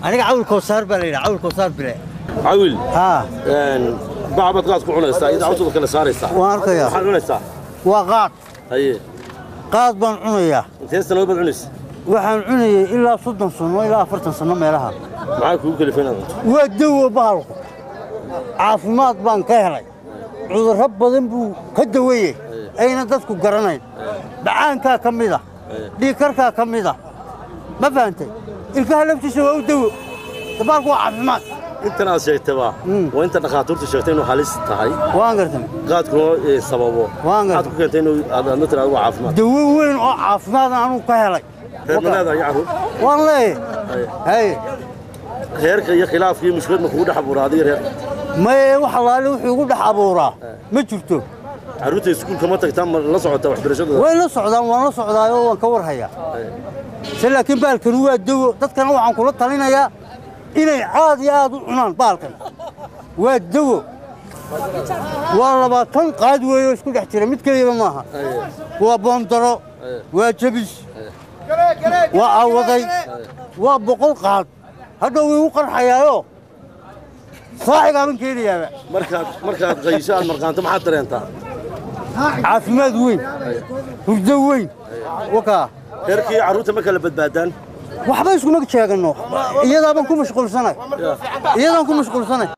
Aniga Cawil Koosaar baa la yidhaha, Cawil Koosaar Bile. Cawil. Haa. Bacbaad qaad ku cunaysaa, iyada cawsada kala saaraysaa. Waan arkayaa. Maxaad cunaysaa? Waa qaad. Haye. Qaad baan cunayaa. Intee sanood baad cunaysa? Waxaan cunayay ilaa 30 sano, ilaa 40 sano meelaha. Maxaa kugu kalifay inaad cunto? Waa dawo bahalku, caafimaad baan ka helay, cudurro badan buu ka daweeyey ayna dadku garanayn. Dhacaankaa ka mid ah, dhiigkarkaa ka mid ah, ma fahantay? Ilkaha laftiisa waa u dawo. Dabaalku waa caafimaad. Intan aad sheegtaba waa inta dhakhaatiirtu sheegtay inuu halis tahay. Waan gartay. Qaadkuna sababo. Waan gartay. Maxaad ku keentay inuu aad tiraahdo waa caafimaad? Dawo weyn oo caafimaad anugu ka helay. Reer ma leedahay iyo carruur? Waan leeyahay. Haye. Reerka iyo khilaafka iyo mushkilad ma kugu dhex abuuraa adiga reerka? Maye, wax allaale wuxuu igu dhex abuuraa ma jirto. Carruurta iskuulka ma tagtaa? Ma la socotaa waxbarashadooda? Way la socdaan, waan la socdaayoo waan ka warhayaa se, laakiin baalkani waa dawo. Dadkana waxaan kula talinayaa inay aad iyo aad u cunaan baalkan, waa dawo. Waa 20 qaad weeye oo isku dhex jira, mid keliyaba maaha. Waa boondaro, waa jebis, waa awaday, waa 100 qaad. Hadhow igu qarxayaayoo saaxigaaban keenayaaba. Markaad qayso aad marqaanto, maxaad dareentaa? Caafimaad weyn, hurdo weyn, wakaa. Reerkii carruurta ma kala badbaadaan? Waxba iskuma sheeganno, iyadaabaan ku mashquulsanay, iyadaan ku mashquulsanay.